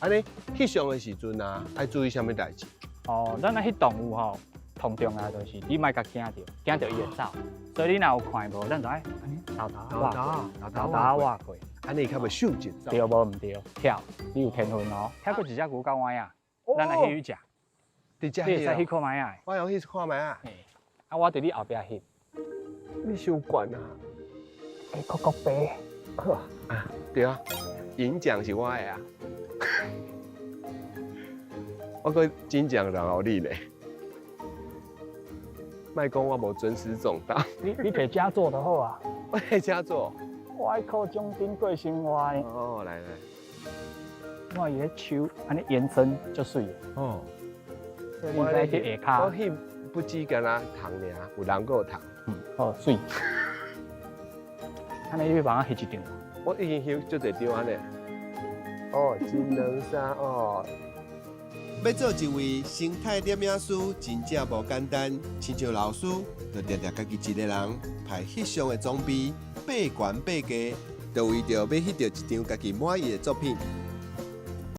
按呢翕相的時陣啊，愛注意啥物代誌？哦，咱來翕動物吼，上重要就是你莫共驚著，驚著伊會走。所以你若有看無，咱就愛按呢沓沓仔撋過，沓沓仔撋過。按呢伊較袂受驚走。對無毋對？跳，你有天分哦。遐閣一隻牛角歪仔，咱來翕去食。佇遮。你會使翕看覓仔。我用翕看覓仔。啊，我佇你後壁翕。你傷懸啊！欸，國國白。好啊，對啊，銀獎是我的啊。我閣金獎留予你咧。莫講我無尊師重道。你提遮做就好啊。我提遮做。我愛靠獎金過生活的。哦，來來。我伊彼手按呢延伸足媠的。哦。所以你知去下跤。我翕不止干焦蟲爾，有人閣有蟲。嗯，好媠。按呢你欲幫我翕一張？我已經翕足濟張按呢。哦，一兩三哦。欲做一位生態攝影師，真正無簡單。親像老師，就定定家己一个人排翕相的裝備，爬懸爬低，就為著欲翕著一張家己滿意的作品。